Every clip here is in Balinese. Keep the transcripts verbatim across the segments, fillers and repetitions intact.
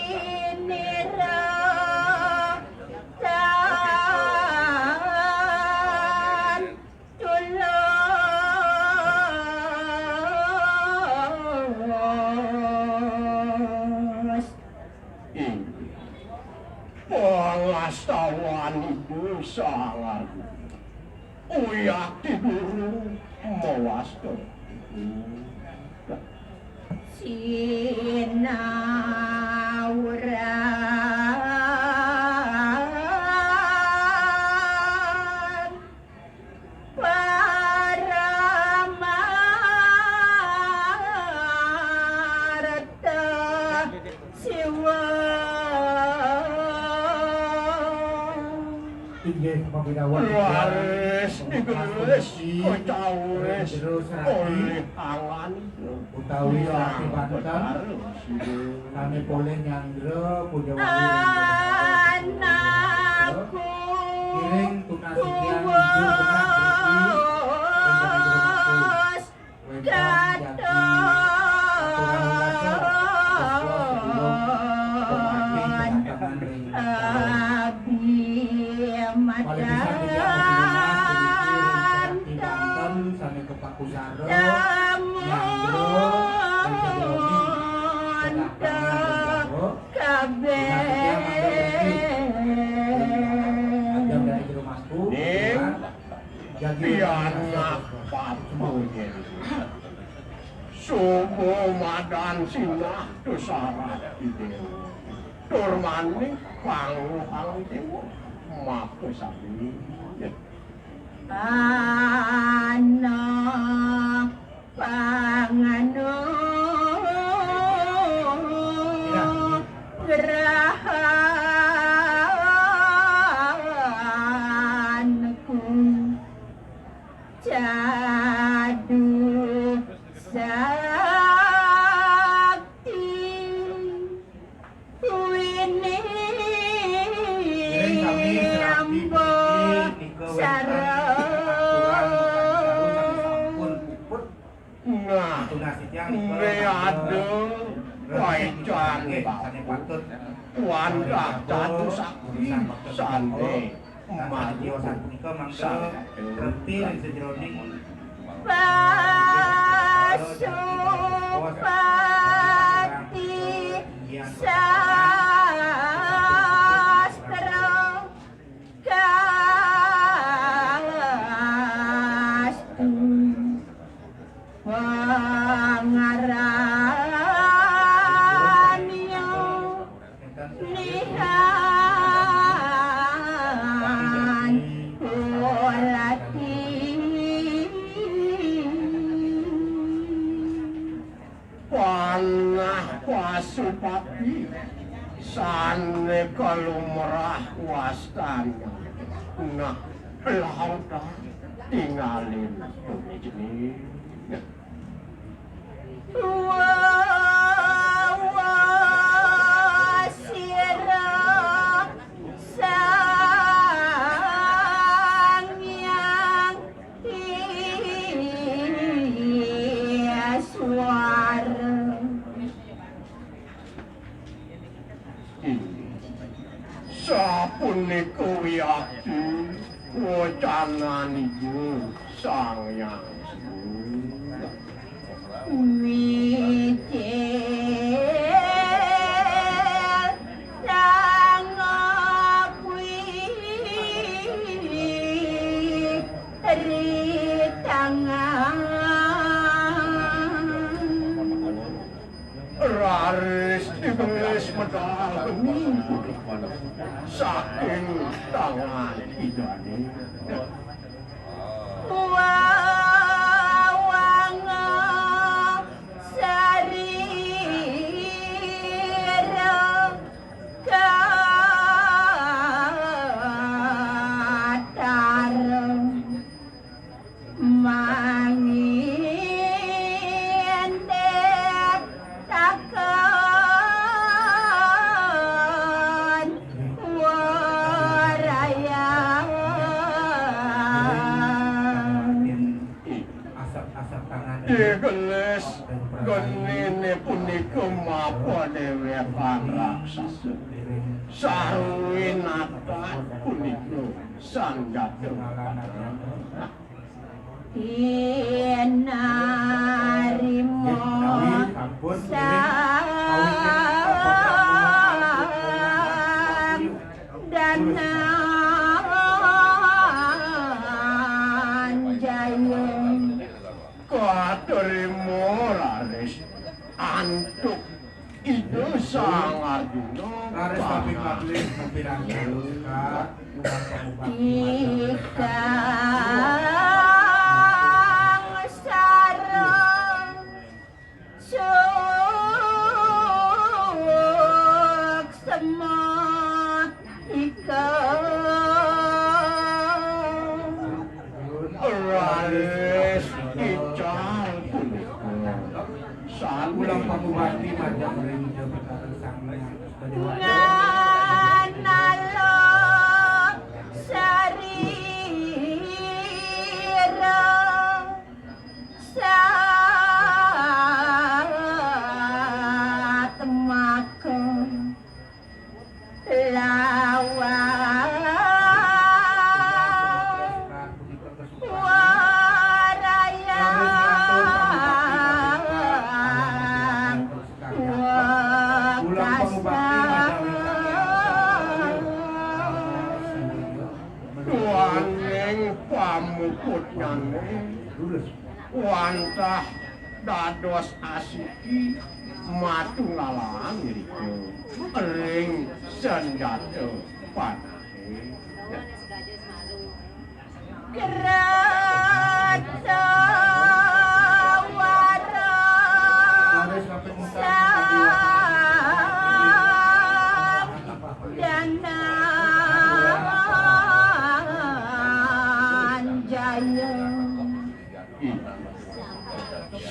Dutinira tan tulus. Inggih. Pangastawan Ida Sang Agung. Uyati durung mawasta. Sinawuran paramarta Siwa. Inggih, mawinawan. Raris digelis kecawis olih angan utawi serati banten. Kami polih nyandra puja wali. Anakku. Ngiring tunas titiang nuju genah mriki ring Jero Mangku. Wénten jagi aturang rasa, yuswa sedulur pemati kedatangan ring Malih pisan titiang mapinunas puniki ring serati banten sané kapakusara, nyandra ring sajeroning kedatangan ring Jawa. Kabeh. Ajeng dari Jero Mangku, ning, jagi pianak papunyen. Sumo madan sinah tusarat idéwa. Tur maning pangruhang déwa. Maka sami. Ana panganugrahanku cadu sakti. Wini amba sareng. Nah, mré ada waican wantah cadu sakti sané madu. Pasupati sastra kastu pangaraniya. Nihan kulati. Panah pasupati sané kalumrah wastanya. Nah, lautan tingalin puniki. Wawa sira Sang Hyang Iswara. Sapunika wiakti wacananipun Sang Hyang Siwa. Wicil tangapwi ri tangan. Raris dibelis medal geni saking tangan Idané. Wawang sarira katar. Mangindit takon waraya. Genine punika mapa dewekan raksasa. Sarwi natah punika sanjata. Tinarima sang Dananjaya. Katrima raris antuk Ida Sang Arjuna. Raris kaping kalih, kapiran kalih, Kak. Ikang sareng suksma ikang. Raris ical punika. Ulang pangubati majeng ring Ida Betara Sang Hyang Widi Wasa. Nganala sarira satmaka lawan warayang wekasa. Duaning pamuputnyané wantah dados asiki matunggalan irika ring sanjata panahé. Kerta wara sang Dananjaya.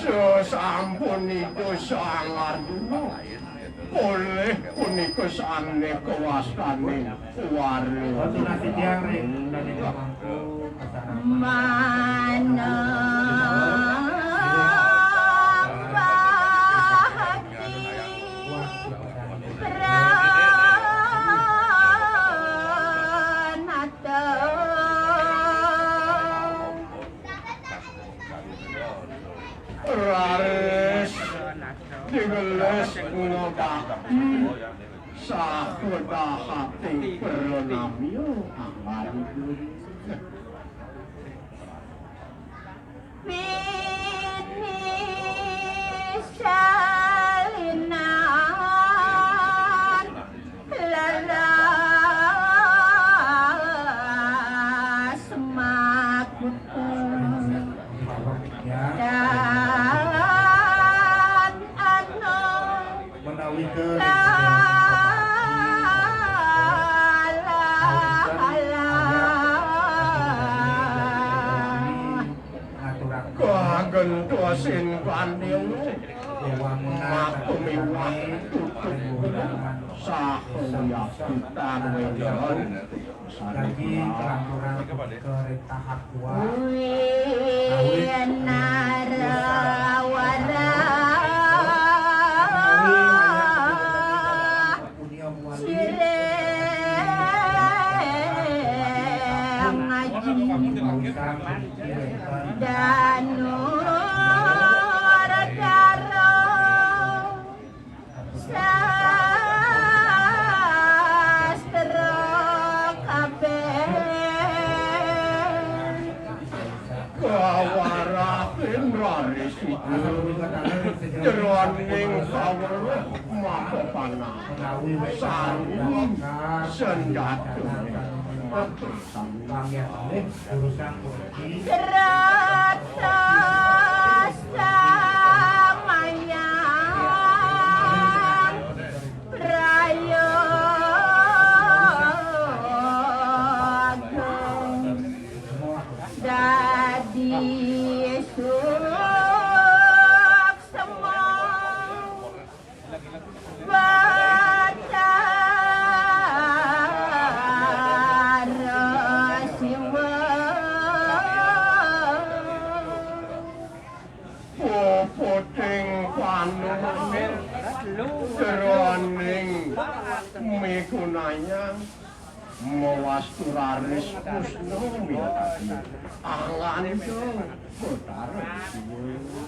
Sasampunika Sang Arjuna polih punika sané kawastanin wara. Manah bakti pranata. Raris digelis ngabakti sakedah ati pranamya anggal. Pini salinan lelas makuta. Dan anu menawi ke kagentosin pandil makumiwah tutup saha wiyaputan wedahan. Daging kelampuran kereta hakwa. Winarawara. Sireng aji. Danu Radara. Sastra kabeh. Kawarahin raris ida jeroning kaweruh mapapanah sarwi senjata. Panggih malih urusan Rata samayang prayoga dadi suksma. Batara Siwa. Anu mamir, jeroning migunayang mawastu raris pusna mirati. Angkane to, Betara Siwa.